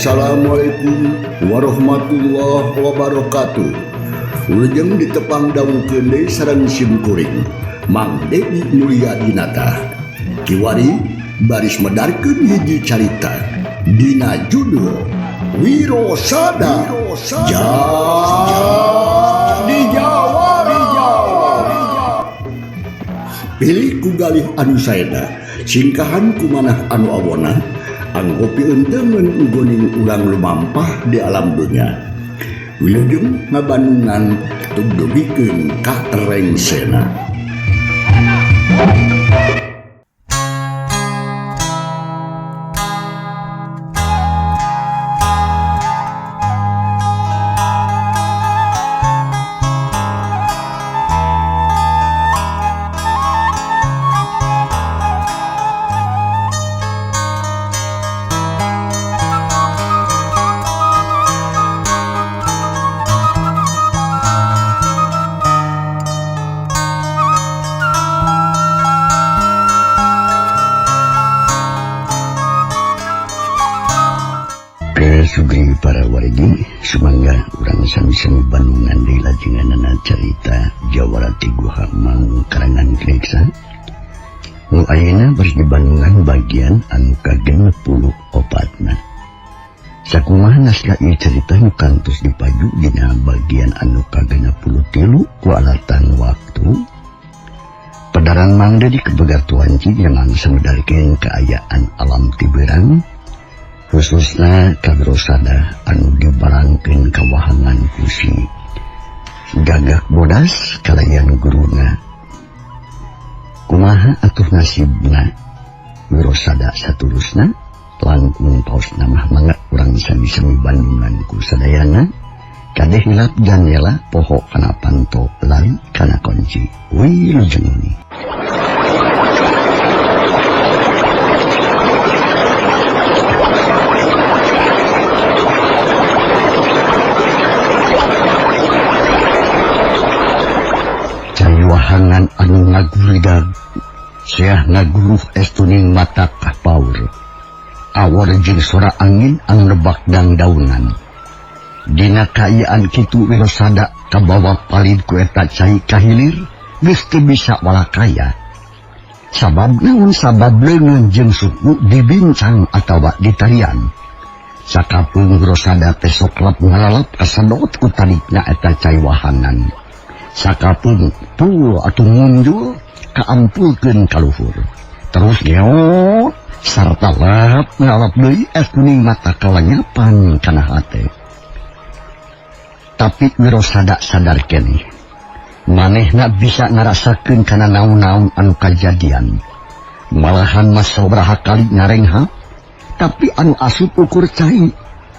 Assalamualaikum warahmatullahi wabarakatuh. Wilujeng ditepang dangukeun deui sareng sim kuring Mang Dedi Mulyadinata. Kiwari baris medarkeun hiji carita dina judul Wirosada Jadi Jawara. Pilih ku galih anu saena, singkahan ku manah anu awona, anggo pieunteumeun nggoning urang lumampah di alam dunya. Wilujeng ngabandungan tugdugikeun ka rengsena. Sugeng para wargi, sumangga urang sami-sami bandungan deui lajenganana carita Jawara ti Guha Maung karangan Ki Reksa. Nu ayeuna bari di Bandungan bagian anu ka-64na. Sakumaha naskah ieu carita nu kantos dipaju dina bagian anu ka-63 ku alatan waktu. Pedaran Mang Dedi kebegar tuanci mangsa medalikeun kaayaan alam tiberang, khususna ka Wirosada anu dibarangkeun ka wahangan kusi Gagak Bodas kalayan guruna. Kumaha atuh nasibna Wirosada saturusna? Langkung paosna mah mangga urang sami-sami bandungan ku sadayana. Kadeh hilap janela poho kana panto lali kana kunci. Wilujeng. Wahangan anu ngaguridag seah ngaguruh estuning mata kapaur awor jeung sora angin anu nebak dangdaunan. Dina kaayaan kitu Wirosada kabawa palid ku eta cai kahilir geus teu bisa walakaya. Sabab naon? Sabab leungeun jeung suku dibincang atawa ditarian. Sakapeung Wirosada teh soklap ngalalap kasadot ku tarikna eta cai wahangan. Sakapeung pul atau ngunjul kaampulkeun ka luhur. Terus ngeot sarta lap ngalap deui es kuning mata kalanyapan kana hate. Tapi Wirosada sadar keneh. Manehna bisa ngarasakeun kana naon-naon anu kajadian. Malahan mah sabaraha kali ngarenghap, tapi anu asup ukur cai.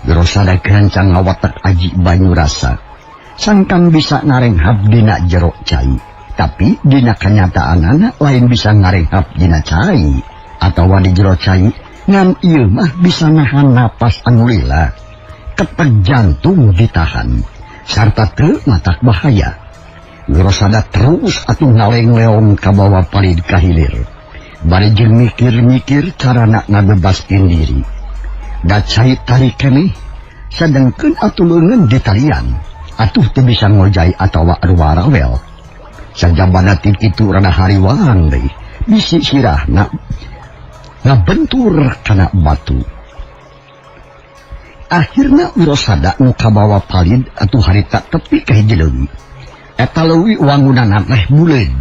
Wirosada gancang ngawatek aji banyu rasa. Sangkan bisa ngarenghap dina jero cai, tapi dina kenyataanana lain bisa ngarenghap dina cai atawa di jero cai, ngan ieu mah bisa nahan napas anu lila, ketek jantung ditahan sarta teu matak bahaya. Wirosada terus atuh ngaleng-leong kabawa palid ka hilir, bari jeung mikir-mikir carana ngabebaskeun diri. Da cai tarik keneh, sadengkeun atuh leungeun ditalian. Atuh teu bisa ngojai atawa ruwarawel. Sajabana ti kitu rada hariwang deui, bisi sirahna ngabentur kana batu. Akhirna Wirosada nu kabawa palid atuh harita tepi ka hiji leuwi. Eta leuwi wangunana meh buleud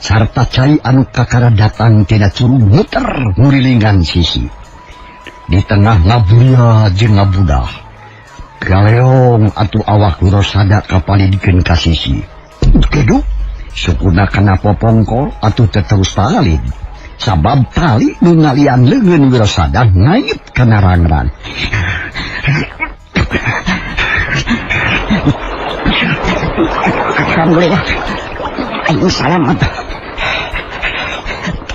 sarta cai anu kakara datang tina curug muter ngurilingan sisi. Di tengah ngaburia jeung ngabudah. Galeong atuh awak Wirosada kapalidkeun ka sisi. Geduk sukuna kana popongkol atuh teu terus palid. Sabab tali nu ngalian leungeun Wirosada ngait kana rangrang. Alhamdulillah, aing salamat.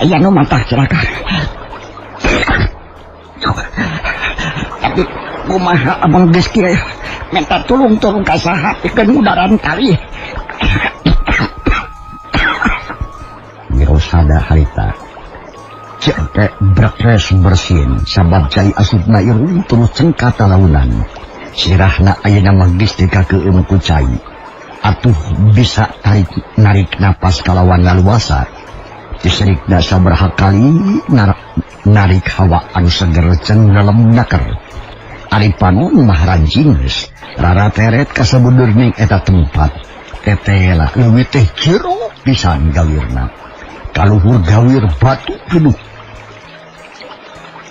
Aya nu mantah celaka. Tapi kumaha abang geus kieu minta tulung-tulung ka saha pikeun udaran kali. Wirosada harita. Cek brekes bersin sabab cai asupna irung terus cengkata launan. Sirahna ayeuna mah geus dikakeum ku cai. Atuh bisa tarik narik napas kalawan laluasa. Diserikna sabaraha kali narik hawa anu seger cengelem naker. Ari panon mah ranjingeus, rara teret kasabudurning eta tempat. Tetela leuwih teh jero pisan gawirna. Kaluhur gawir batu pinuh.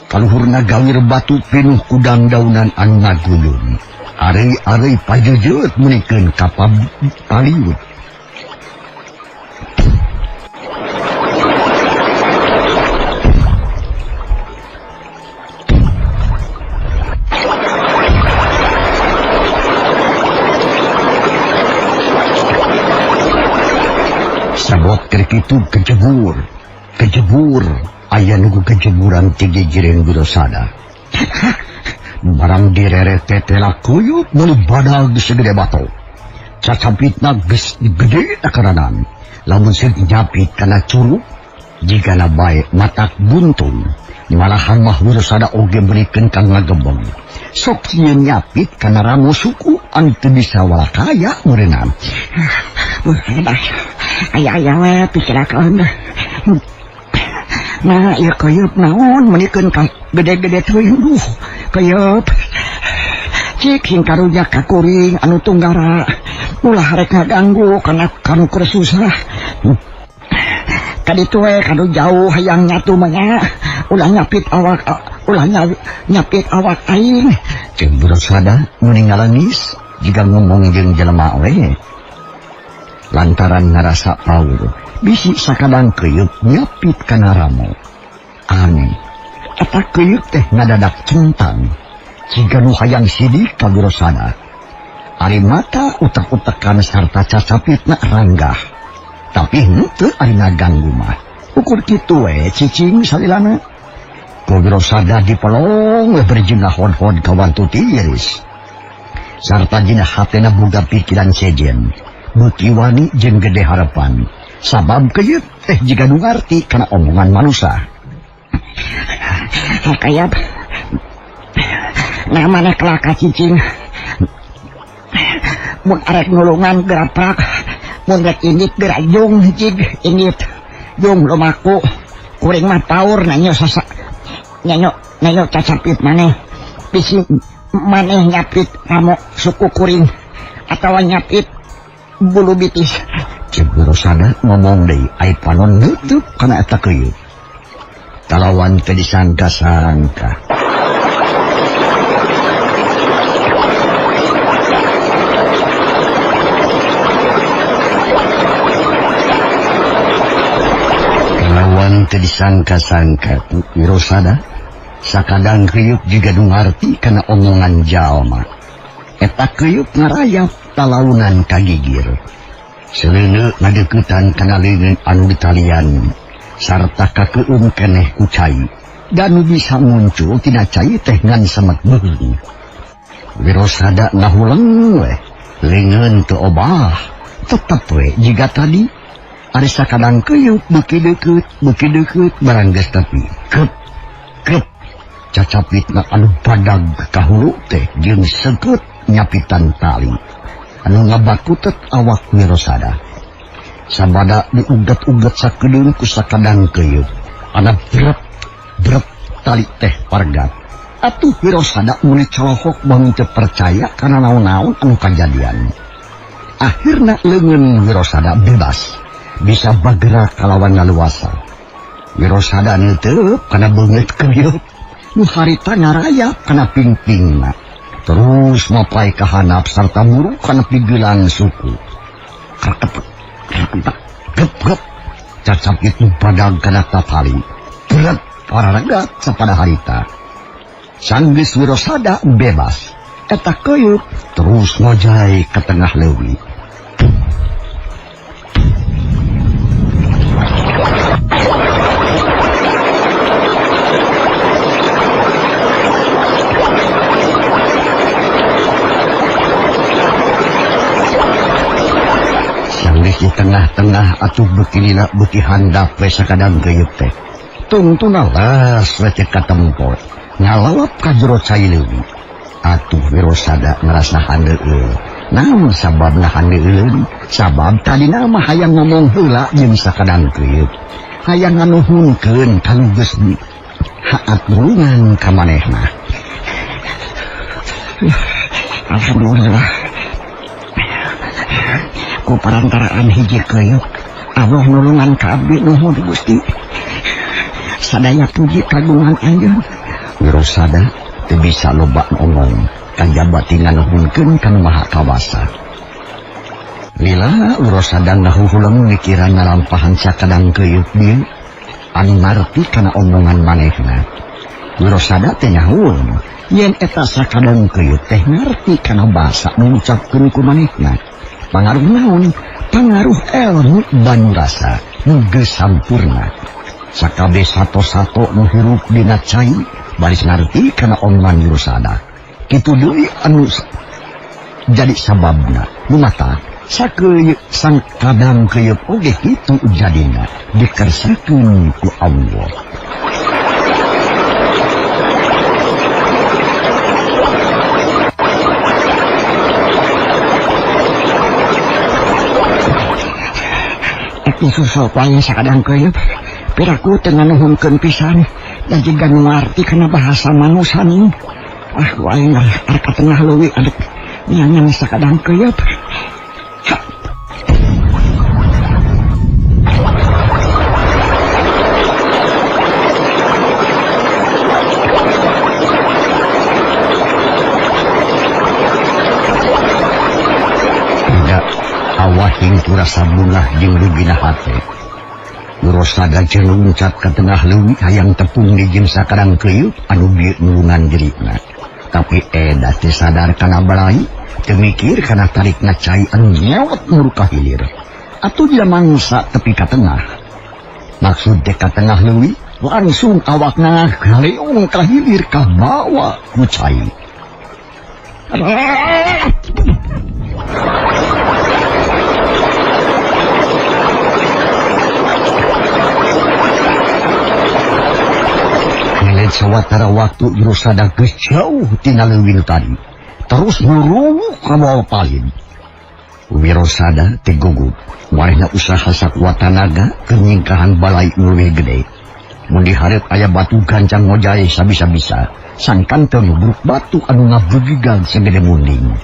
Kaluhurna gawir batu pinuh kudang daunan anu ngaguyun. Arei-arei pajejeut meunikeun ka paliut. Sabot keur kitu kejebur, kejebur, aya nu kejeburan ti gigireun Wirasada. Barang direret tetela kuyup meuli badag segede batu. Cacapitna geus gede takaranan. Lamun seuk nyapit kana curug, jigana bae matak buntung. Malahan mah Wirasada oge meulikeun ka ngagebeng. Sok sieun nyapit kana ramo suku anu teu bisa walakaya meureunam. Aya-aya we pikirakeun. Nah, ieu keuyeub naon meunikeun ka gede-gede teuing duh. Keuyeub. Cik hing karunya ka kuring anu tunggara. Ulah rek ngaganggu kana kanu keur susah. Kaditu we kanu jauh hayang nyatu mah nya. Ulah nyapit awak, ulah nyapit awak aing. Ceuk Wirasada meuni ngalangis jiga ngomong jeung jelema we. Lantaran ngarasa paur, bisi sakadang keuyeub nyapit kana ramo. Aneh, eta keuyeub teh ngadadak centang. Jiga nu hayang sidik ka Wirasada. Ari mata utak-utakan sarta cacapitna ranggah. Tapi henteu ari ngaganggu mah. Ukur kitu we cicing salilana. Ku Wirasada dipelong we berjina hod-hod kawantu tiris. Sarta dina hatena boga pikiran sejen. Beuki wani jeung gede harapan. Sabab keuyeub teh jiga nu ngarti kana omongan manusa. Kayap. Nah maneh kelaka cicing. Mun arek nulungan geraprak, mun rek indit gerajung jig indit. Jung lumaku kuring mah paur nanyo sasa nyanyo nanyo cacapit maneh. Bisi maneh nyapit ramo suku kuring atawa nyapit bulu bitis. Ceuk Wirasada ngomong deui ai panon neuteuk kana eta keuyeub. Talawan teu disangka-sangka. Talawan teu disangka-sangka ku Wirasada sakadang keuyeub jiga nu ngarti kana omongan jalma. Eta keuyeub ngarayap talaunan kagigir. Seleuneu ngadeuketan kana leungeun anu ditalian sarta kakeueum keneh ku cai. Dan nu bisa muncul tina cai teh ngan samet beuheung. Wirasada ngahuleng we, leungeun teu obah, tetep we jiga tadi. Ari sakadang keuyeub beuki deukeut barang geus tepi. Kep kep cacapitna anu badag ka hulu teh jeung seukeut nyapitan tali anu ngabakutet awak Wirasada. Sabada diuget-uget sakedeung ku sakadang keuyeub. Ana brep brep tali teh pargat. Atuh Wirasada meuni colohok bangun teu percaya kana naon-naon anu kajadian. Akhirna leungeun Wirasada bebas, bisa bagerak kalawan laluasa. Wirasada neuteuk kana beungeut keuyeub nu harita ngarayap kana pingpingna. Terus mapai ka handap sarta muruk kana pigelang suku. Krekep krekep gep gep cacap itu badag kana tatali. Berat pararegat sapada harita. Sanggeus Wirasada bebas. Eta keuyeub terus ngojay ka tengah leuwi. Di tengah-tengah atuh beuki lila beuki handap we sakadang keuyeub teh. Tungtuna las we teu katempo ngalawap ka jero cai leuwi. Atuh Wirosada ngarasa handeueul. Naon sababna handeueul? Sabab tadina mah hayang ngomong heula jeung sakadang keuyeup. Hayang nganuhunkeun kanu geus haat nulungan ka manehna. Alhamdulillah. Ku parantaraan hiji keuyeup Allah nulungan ka abdi nuhun Gusti. Sadaya puji kagungan anjeun. Wirosada teu bisa loba ngomong kajaba ti nganuhunkeun ka Nu Maha Kawasa. Lila Wirosada ngahuhuleng mikiran ngalampahan sakadang keuyeup bieu anu ngarti kana omongan manehna. Wirosada teh nyahueun yen eta sakadang keuyeup teh ngarti kana basa nu ngucapkeun ku manehna. Pangaruh naon? Pangaruh ilmu banurasa nu geus sampurna. Sakabeh sato-sato nu hirup dina cai baris ngarti kana omongan Wirosada. Kitu deui anu jadi sababna. Nu mata sakeuyeup sang kadang keuyeup oge kitu jadina dikersakeun ku Allah. Eki susul wae sakadang keuyeup. Piraku teu nganuhunkeun pisan dan jiga nu ngarti kana bahasa manusa nih. Ah, wae arek ka tengah leuwi arek nyangan sakadang keuyeup. Awahing kurasa bungah jeung rugina hate. Wirosada jeung luncat ka tengah leuwi hayang tepung di jeung sakadang keuyeup anu bieu nulungan dirina. Tapi eda teu sadar kana balai, teu mikir kana tarikna cai anu nyewot muru ka hilir. Atuh dia mangsa tepi ka tengah. Maksud teh ka tengah leuwi, langsung awakna ngaleung ka hilir ka bawa ku cai. Sawatara waktu Wirosada geus jauh tina leuwi nu tadi. Terus ngurunguk ka bawah palin. Wirosada teh gugup. Marehna usaha sakuat tanaga keur nyingkahan balai nu leuwih gede. Mun dihareup aya batu gancang ngojay sabisa-bisa, sangkan teu nubruk batu anu ngabugigan sagede munding.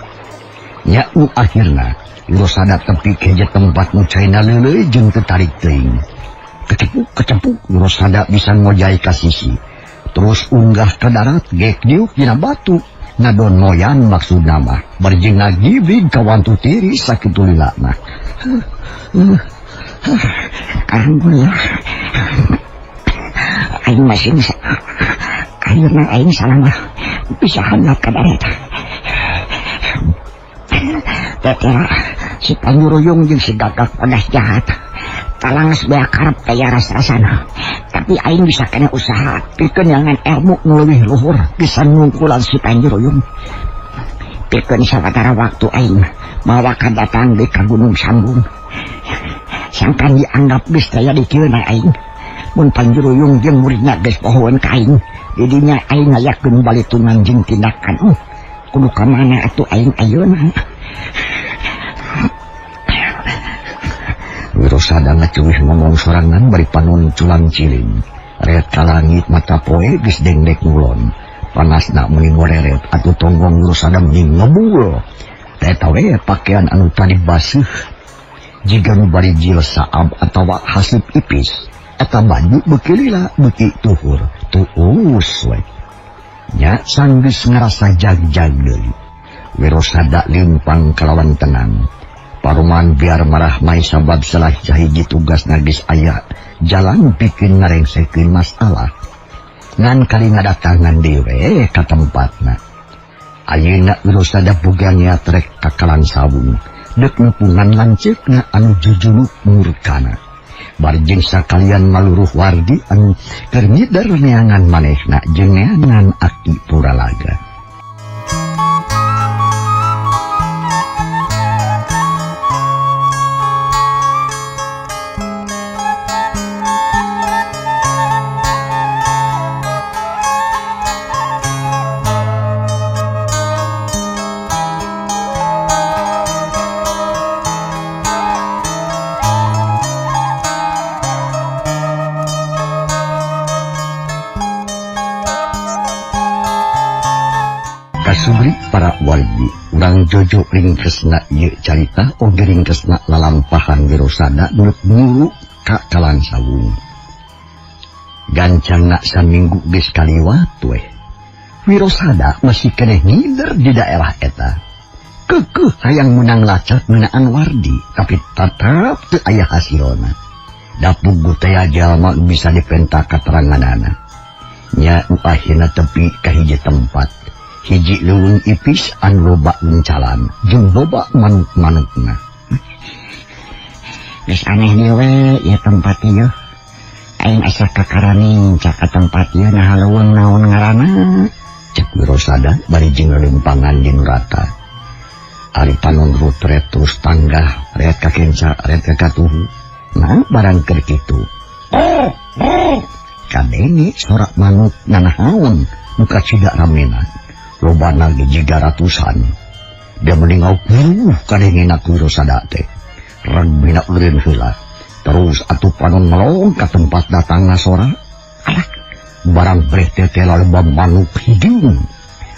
Nya nu akhirna Wirosada tepi ka hiji tempat nu caina leuleuy jeung teu tarik teuing. Kecepuk-kecepuk Wirosada bisa ngojay ka sisi. Terus unggah ke darat gek diuk dina batu ngadon moyan maksudna mah berjing ngagibig ka wantu tiri sakitu lila mah. Alhamdulillah aing masih bisa ayeuna aing salah mah bisa handap ka darat. Tetera si Panjuruyung jeung si Gagak Padas jahat talangas beak karep kaya ras-rasana. Tapi aing bisa kena usaha pikeun nyangan ilmu nu leuwih luhur bisa ngungkulan si Panjuruyung. Pikeun sawatara waktu aing mawa kadatang di ka Gunung Sambung. Sangkan dianggap geus daya dikieuna aing. Mun Panjuruyung jeung muridna geus pohoeun ka aing, didinya aing ngayakeun balitungan jeung tindakan. Kudu ka mana atuh aing ayeuna? Wirosada ngacuwih ngomong sorangan bari panon culang ciling. Ret ka langit mata poe geus dengdek ngulon. Panasna meuni ngoreret atuh tonggong Wirosada meuni ngebul. Eta we pakaian anu tadi baseuh jiga nu bari jil saab atawa haseup ipis. Eta baju beuki lila beuki tuhur tuus we. Nya sanggeus ngarasa jag-jag deui. Wirosada leumpang kalawan tenang. Paruman biar marah mai sabab salah hiji tugas nagis aya jalan bikin ngarengsekeun masalah. Ngan kali ngadatangan dewe ka tempatna. Ayeuna Wirosada boga niat rek ka Kalang Sawung deuk nepungan lanceukna anu jujuluk murkana. Barjeng sakalian maluruh wardi anu keur ngider neangan manehna jeung neangan Aki Puralaga. Para sugri para wargi urang jojo ringkesna ieu carita oge ringkesna lalampahan Wirosada nu muru ka Kalangsawung. Gancangna saminggu geus kaliwat weh. Wirosada masih keneh ngider di daerah eta. Kekeuh hayang menang lacak ngeunaan wardi, tapi tetap teu aya hasilna. Dapugu teh jalma bisa dipenta kateranganana. Nya akhirna tepi ka hiji tempat. Hiji leuweung ipis anu loba uncalan jeung loba manuk-manukna. Geus aneh deui we ieu tempat ieu. Aing asa kakaraning cak ka tempat ieu nah leuweung naon ngaranna. Cek Wirosada bari jeung leumpangan di nu rata. Ari panon rutret terus tanggah ret ka kenca ret ka katuhu. Nah barang keur kitu. Kadenge sorak manuk nanahaon nu kacida ramena. Lobana ge jiga ratusan. Dia meninggal guruh kadengena ku Wirosada teh. Regbina eureun heula. Terus atuh panon melong ka tempat datangna sora. Alah, barang breh teh teh loba manuk hideung.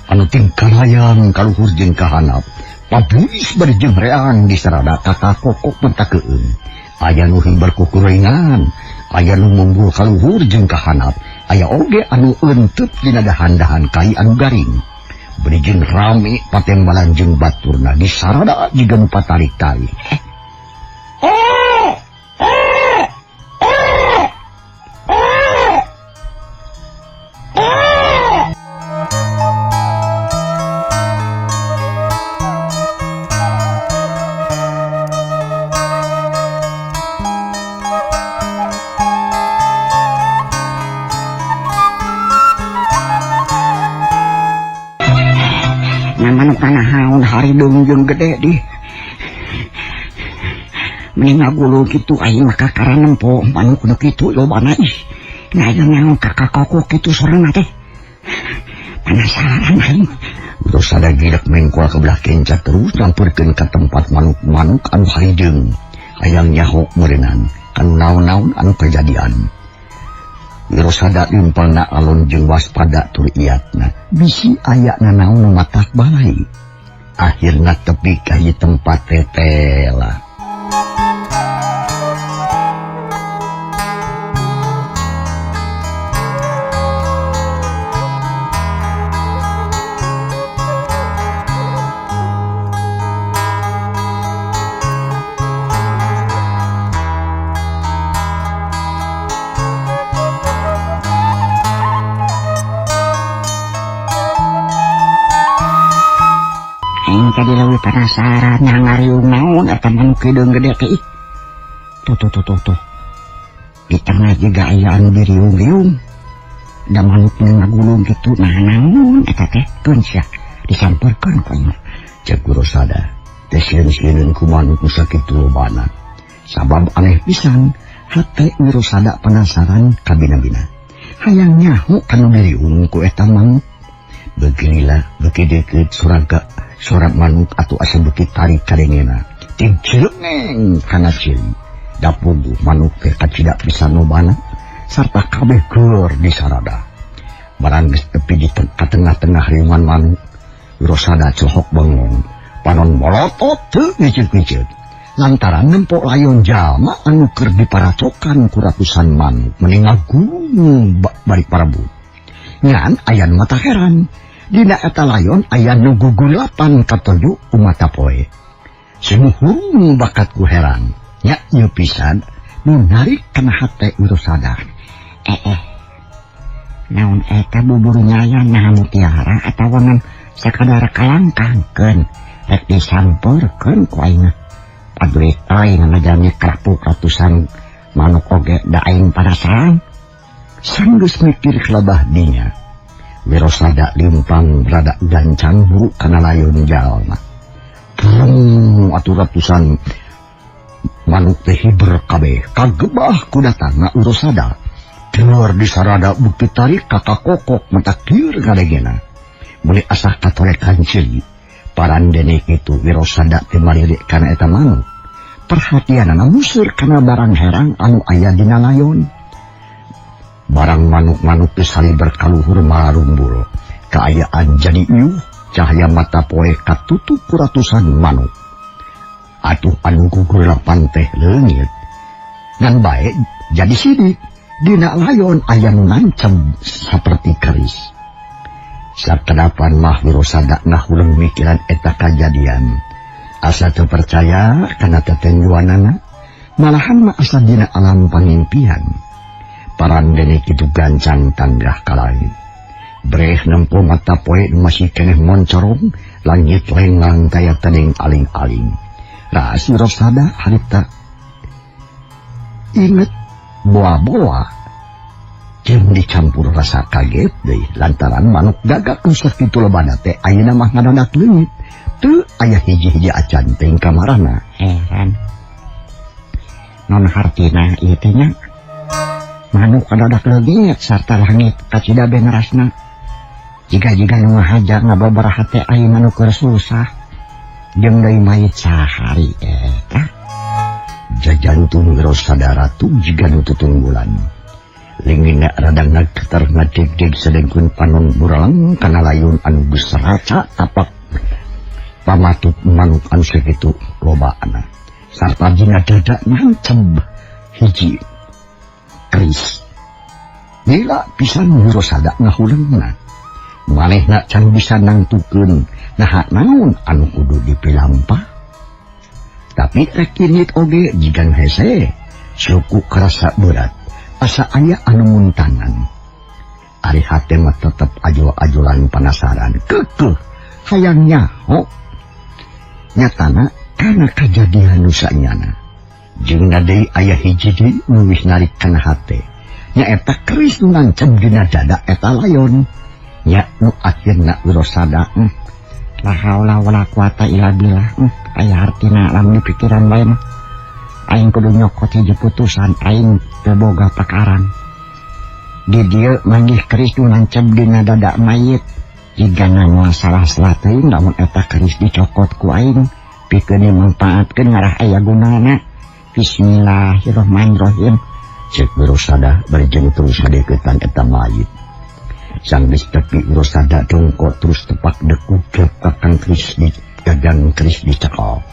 Anu tingkalayang kaluhur jeung kahanap. Pabuis bari jeung reang disarada kakakokok mentakeun. Aya nu hiber kukuringan, aya nu mumbul kaluhur jeung kahanap, aya oge anu eunteut dina dahan-dahan kai anu garing. Bari jeung rame patembalan jeung baturna disarada jiga nu patarik-tarik. Naon hari deung gede di mending ngagulung kitu aing mah kakara nempo manuk nu kitu lobana ih. Nah ieu naon kakakokok kitu sorana teh. Penasaran aing. Wirosada gilek mengkol ke belah kenca terus nyamperkeun ka tempat manuk-manuk anu harideung. Hayang nyaho meureunnan kanu naon-naon anu kajadian. Wirosada limpelna alon jeung waspada tur iatna. Bisi aya nanaon nu matak balai. Akhirna tepi ka ieu tempat tetela. Tadi leuwih penasaran ngariung naon eta manuk hideung gede teh ih. Tuh tuh tuh tuh tuh. Di tengah juga aya anu diriung-riung. Da manuk ngagulung kitu nah naon eta teh keun sia disamperkeun ku aing. Cek Wirosada teh sieun-sieun ku manuk nu sakitu lobana. Sabab aneh pisan hate Wirosada penasaran kabina-bina. Hayang nyaho kanu diriung ku eta manuk. Beuki lila beuki deukeut suraka sorak manuk atau asa beuki tarik kadengena. Ting cileungeng kana ciri. Dapuguh manuk teh kacida pisan lobana sarta kabeh keur disarada. Barang geus tepi di tengah-tengah riungan manuk, Wirosada celhok bengong. Panon molotot teu ngiceup-ngiceup. Lantaran nempok layon jalma anu keur diparacokan ku ratusan manuk meni ngagulung bari parebut. Ngan aya nu mata heran. Dina eta layon aya nu gugulapan katoju umata poe. Sumuhurung bakat ku heran. Nya ieu pisan nu narik kana hate Wirosada. Naon eta bubur nyayan nah mutiara atawa ngan sakadar kalangkangkeun rek disamperkeun ku aing. Paduit aing ngajami kerapuk ratusan manuk oge da aing penasaran. Sanggeus mikir kelabah dinya. Wirosada limpang rada gancang buru kana layon jalma. Prung atuh ratusan manuk teh hiber kabeh kagebah ku datangna Wirosada. Keur disarada bukti tarik kakakokok mentakir ngadegena. Meuli asah katorekan ceuli. Parandene kitu Wirosada teh malirik kana eta manuk. Perhatianana museur kana barang herang anu aya dina layon. Barang manuk-manuk teh saliber kaluhur marumbul. Kaayaan jadi iuh cahaya mata poe katutup ku ratusan manuk. Atuh anu gugurlapan teh leungit. Ngan bae jadi sidik dina layon aya nu nanceb saperti keris. Sakedapan mah Wirosada ngahuleng mikiran eta kajadian. Asa teu percaya kana tetenjuanana, malahan mah asa dina alam pangimpian. Parandene kitu gancang tanggah kalai. Breh nempo mata poe masih keneh moncorong, langit lenglang kaya tening aling-aling. Raas Wirosada harita inget boa-boa jeung dicampur rasa kaget deui lantaran manuk gagak nu sakitu lobana teh ayeuna mah ngadadak leungit. Teu aya hiji-hiji acan teh kamarana. Heran. Non hartina ieu teh nya. Manuk ngadadak leungit sarta langit kacida benerasna. Jiga-jiga nu ngahaja ngababaraha teh ayeuna nu keur susah. Jeung deui mayit sahari eta. Jajantung Wirosada ratu jiga nu tutunggulan. Lingina rada ngageter ngadeg-deg sedengkeun panon buralang kana layun anu geus raca tapak pamatut manuk anu sakitu lobaana. Sarta dina dada nanceb hiji keris. Lila pisan Wirosada ngahulengna. Manehna can bisa nangtukeun naha naon anu kudu dipilampah. Tapi rek kinit oge jiga nu hese, suku kerasa berat, asa aya anu muntangan. Ari hate mah tetep ajul-ajulan penasaran, kekeh hayang nyaho. Nyatana kana kajadian nu sanyana. Jeung deui aya hiji deui nu wis narik kana hate. Nyaeta keris nu nanceb dina dada eta layon. Nya nu akhirna Wirosada la haula wala quwata illa billah. Aya hartina lamun pikiran bae mah. Aing kudu nyokot hiji putusan, aing teu boga pakarang. Di dieu manggih keris nu nanceb dina dada mayit. Jigana moal salah-salah teuing lamun eta keris dicokot ku aing, pikeun dimanfaatkeun ngarah aya gunana. Bismillahirrahmanirrahim. Cek Wirosada bari jeung terus ngadeukeutan eta mayit. Sanggeus tepi Wirosada dongkot terus tepak dekuk kakang keris di gagang keris dicekal.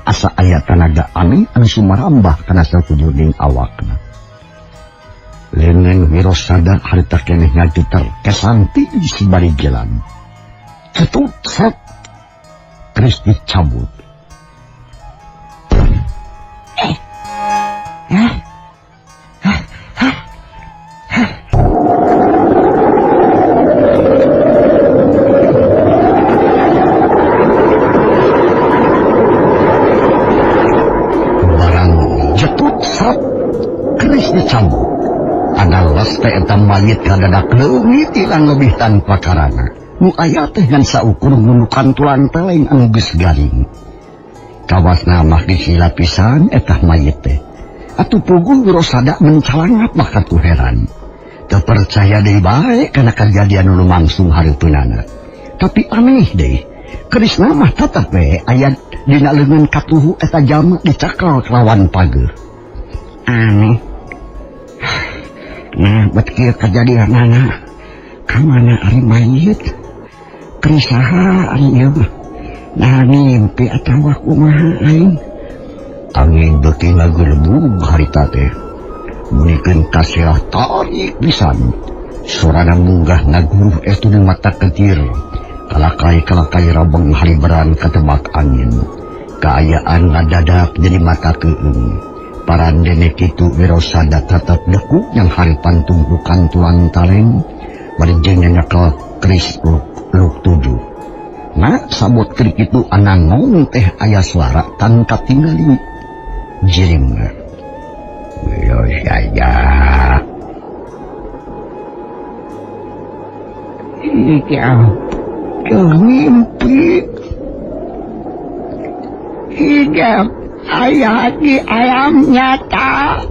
Asa aya tanaga aneh anu sumarambah kana sakujuning awakna. Leungeun Wirosada harita keneh ngageter kesanti sibari jalan. Cetut set keris dicabut. Mayit kadadak leungit ilang lebih tanpa karana. Nu aya teh ngan saukur ngundukan tulang teleng anu geus garing. Kawasna mah disila pisan eta mayit teh. Atuh puguh Wirosada mencalangap mah katu heran. Teu percaya deui bae kana kajadian nu lumangsung hareupeunana. Tapi aneh deui, kerisna mah tetep we aya dina leungeun katuhu eta jalma dicakal kelawan pageuh. Aneh. Nah, bet kieu kajadianana. Ka mana ari mayit? Keris saha ari ieu mah? Nah, mimpi atawa kumaha aing? Angin beuki ngagelebug harita teh. Munikeun kaselah tarik pisan. Sorana munggah ngaguruh etu di mata ketir. Kalakai-kalakai rabeng haliberan katebak angin. Kaayaan ngadadak jadi mata keung. Parandene kitu Wirosada tetep dekuk yang haripan tumpukan tulang taleng bari jeung nyekel keris luk tujuh. Nah, sabot kerik itu anangong teh aya suara tanpa tingali jirimna. Wirosada. Iya, mimpi. Hidup aya di alam nyata.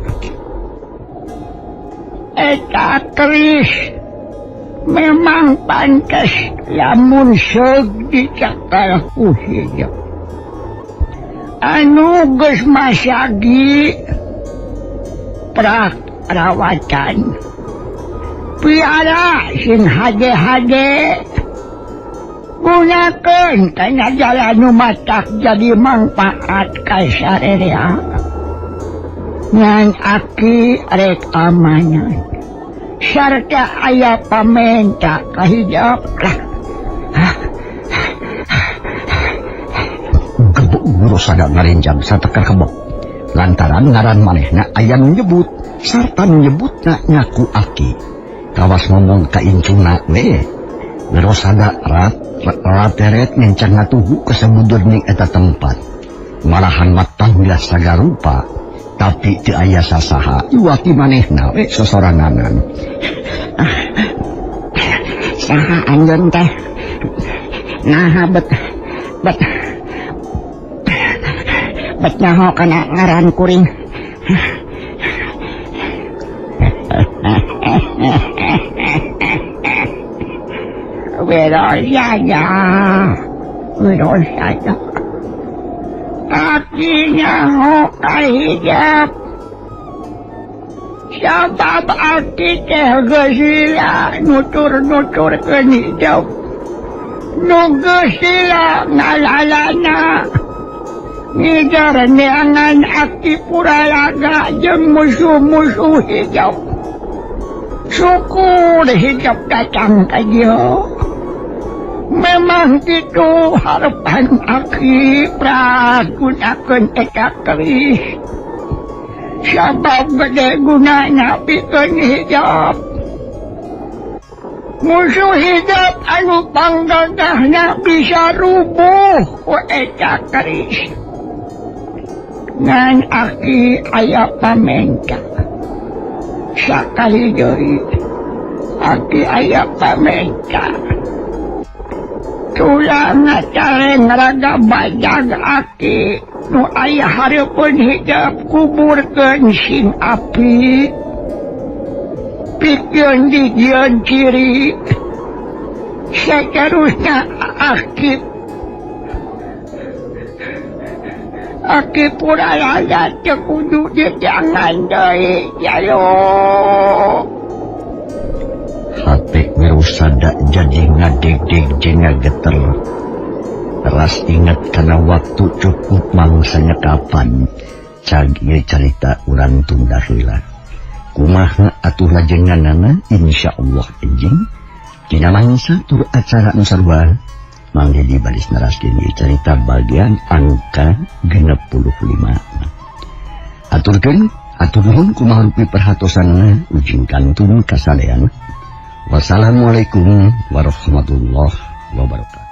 Eta keris memang pantas lamun seug dicakal ku hidup. Anu geus masagi prak rawatan. Piara sing hade-hade. Gunakeun kana jalan nu matak jadi mangpaat ka sarerea. Ngan aki rek amanat sarta aya pamenta ka hijab lah. Gebuk Wirosada ngarenjang sarta kakebok lantaran ngaran manehna aya nu nyebut sarta nu nyebutna ngaku aki. Kawas ngomong ka incungna we. Wirosada rateret ngencang ngatuhu ka sabudurning eta tempat. Malahan matang wilas sagarupa tapi teu aya sasaha iwati manehna we sosoranganan. Saha anjeun teh? Naha bet bet bet nyaho kana ngaran kuring. Wirosada, Wirosada, aki nyaho ka hijab. Sabab aki teh geus lila nutur-nuturkeun hijab. Nu geus lila ngalalana. Ngijar neangan aki puralaga jeung musuh-musuh hijab. Syukur hijab datang ka dieu. Memang kitu harapan aki pragunakeun eta keris. Sabab gede gunana pikeun hijab. Musuh hijab anu panggagahna bisa rubuh ku eta keris. Ngan aki aya pamenta. Sakali deui aki aya pamenta. Tulang ngacareng raga bajag aki nu aya hareupeun hijab kuburkeun sing api. Pikeun dijieun ciri. Saterusna aki puralaga teu kudu dijangan deui jayo. Hate Wirosada jadi ngadegdeg jeung ngageter. Teras ingat kana waktu cukup mangsanya kapan. Cag ieu carita urang tunda heula. Kumaha atuh lajenganana insyaallah enjing dina mangsa tur acara nu sarua Mang Dedi baris neraskeun ieu carita bagian angka 65. Aturkeun atur nuhun kumaha rupi perhatosanna ujing kantun kasadean. Wassalamualaikum warahmatullahi wabarakatuh.